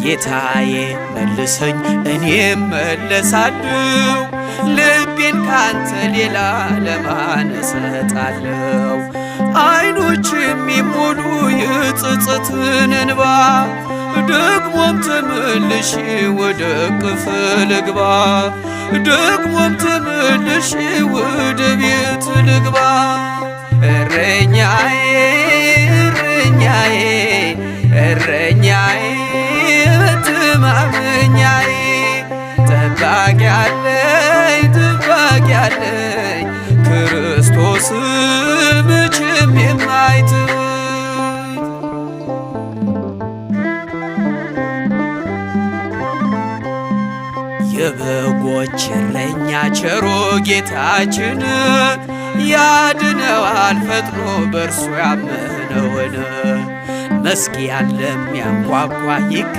ጌታዬ መልሰኝ እኔም መለሳለሁ፣ ልቤን ካንተ ሌላ ለማን እሰጣለሁ? አይኖች የሚሞሉ የጸጸትን እንባ፣ ደግሞም ተመልሼ ወደ እቅፍ ልግባ፣ ደግሞም ተመልሼ ወደ ቤት ልግባ። እረኛዬ፣ እረኛዬ፣ እረኛዬ፣ መተማመኛዬ፣ ጠባቂ አለኝ፣ ጠባቂ አለኝ፣ ክርስቶስ መቼም የማይተወኝ። የበጎች እረኛ ቸሩ ጌታችን ያድነዋል ፈጥኖ በእርሱ ያመነውን። መዝጊያን ለሚያንኳኳ ይከ